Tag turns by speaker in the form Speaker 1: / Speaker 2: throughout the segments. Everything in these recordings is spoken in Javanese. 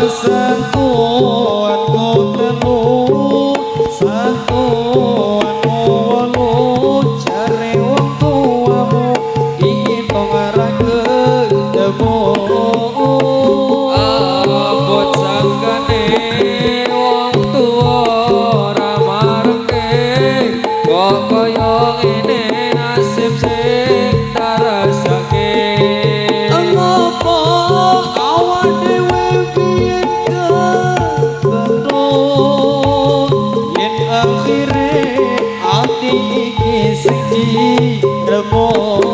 Speaker 1: Sentuhanku telu, sentuhanmu wolu, jare wong tuamu diitung ora ketemu.
Speaker 2: Abot sangkane wong tuwa ora mareke, kok kaya ngene nasib sing tak rasake.
Speaker 1: Ngopo awak dhewe biyen kepethuk, yen akhire ati iki sing diremuk?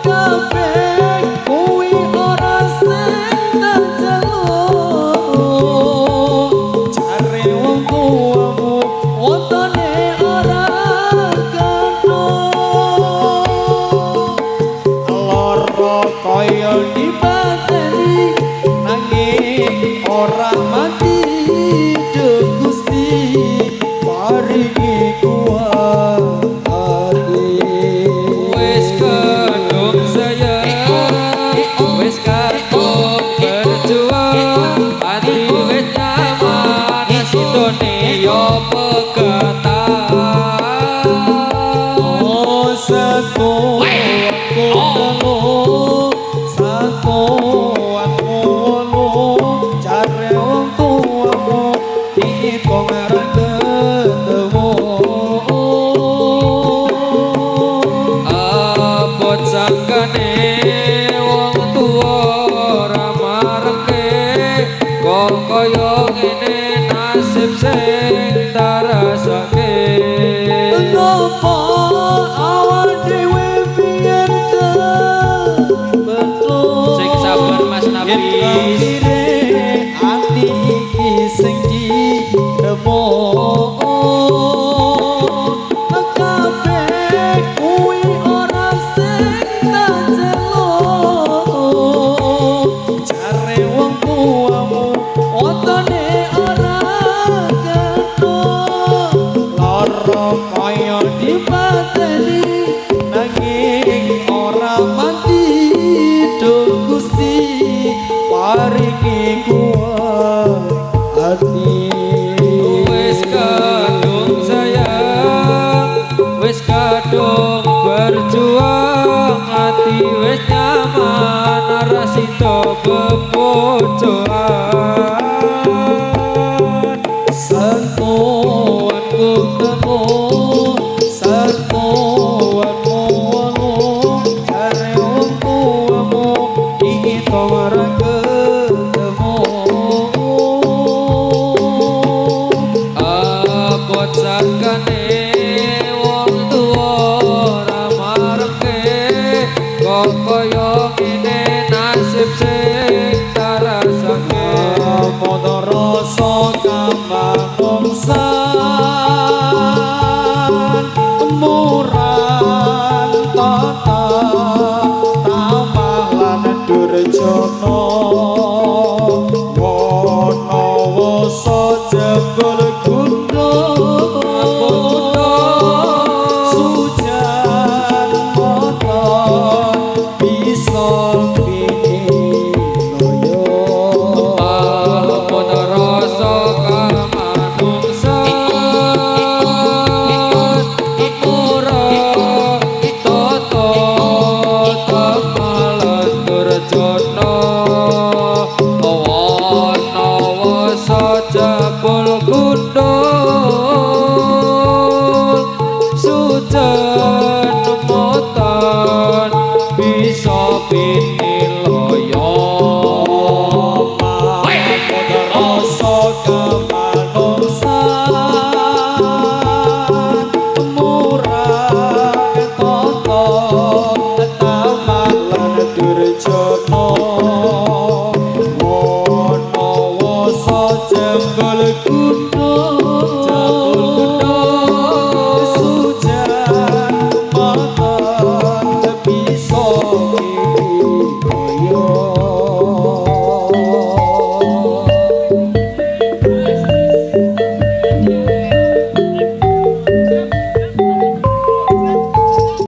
Speaker 1: Kabeh kuwi ora sing tak jaluk, jare wong tuamu wetone ora kethuk. Lara kaya dipateni nanging ora mati. Duh Gusti, paringi kuat ati.
Speaker 2: Wis kadung sayang, wis kadung berjuang, ati wis nyaman, sidone yo pegatan.
Speaker 1: Oh, sentuhanku telu, sentuhanmu wolu, jare wong tuamu diitung ora ketemu.
Speaker 2: Abot sangkane wong tuwa ora mareke, kok kaya ngene nasib sing tak rasake.
Speaker 1: Ngopo awak dhewe biyen kepethuk,
Speaker 2: Sing sabar, Mas
Speaker 1: yen
Speaker 2: Nafis.
Speaker 1: akhire ati iki sing diremuk? Kabeh kuwi ora sing tak jaluk, jare wong tuamu wetone ora kethuk. Lara kaya dipateni nanging ora mati. Duh Gusti, paringi kuat ati.
Speaker 2: Wis kadung sayang, wis kadung berjuang, ati wis nyaman, ora sida bebojoan.
Speaker 1: Sentuhanku telu, sentuhanmu wolu, jare wong tuamu diitung ora.